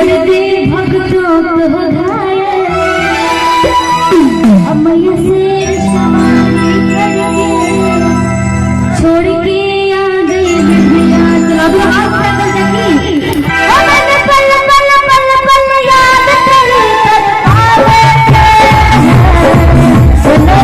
कर दे भक्तों को घायल। अब मैया शेर सवारी करके छोड़ के आ गई विंध्याचल। अब हाथ पकड़ जाकी ओ मन पल पल पल पल याद तेरी तरपावे। सुनो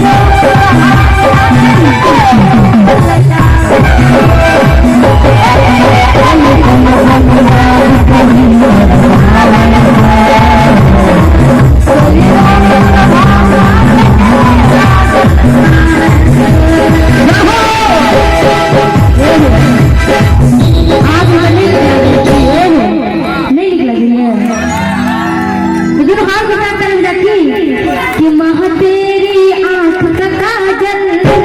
आप नहीं निकला लेकिन हाथ बता कर रखी कि माँ तेरी आंख का काजल कर